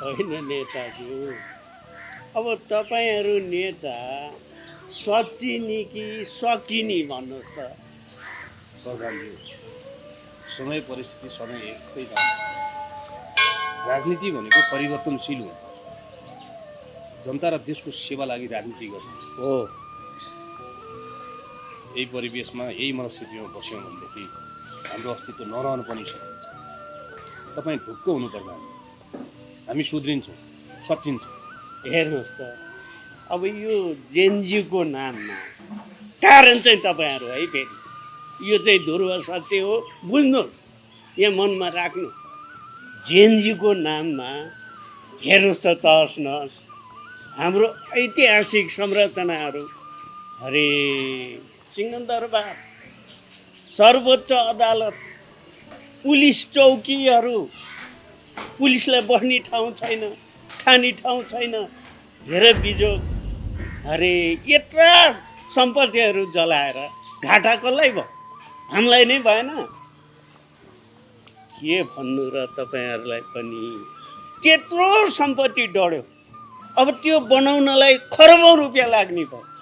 होइन नेताज्यू, अब तपाईँहरू नेता सचिनी कि सकिनी भन्नुहोस् त। प्रधानजी, समय परिस्थिति सधैँ यस्तै छ। राजनीति भनेको परिवर्तनशील हुन्छ। जनता र देशको सेवा लागि राजनीति गर्ने हो। यही परिवेशमा यही मनस्थितिमा बस्यौँ भनेदेखि हाम्रो अस्तित्व नरहनु पनि सकिन्छ। तपाईँ ढुक्क हुनु प्रधान, हामी सुध्रिन्छौँ, सचिन्छौँ। हेर्नुहोस् त, अब यो जेनजीको नाममा कारण चाहिँ तपाईँहरू है, फेरि यो चाहिँ ध्रुव सत्य हो, बुझ्नुहोस्, यहाँ मनमा राख्नु। जेनजीको नाममा हेर्नुहोस् त, तहस नहस हाम्रो ऐतिहासिक संरचनाहरू, अरे सिंहदरबार, सर्वोच्च अदालत, पुलिस चौकीहरू, पुलिसलाई बस्ने ठाउँ छैन, खाने ठाउँ छैन, हेर बिजोग। अरे यत्रा सम्पत्तिहरू जलाएर घाटा कसलाई भयो? हामीलाई नै भएन? के भन्नु र तपाईँहरूलाई पनि, त्यत्रो सम्पत्ति डढ्यो, अब त्यो बनाउनलाई खरबौँ रुपियाँ लाग्ने भयो।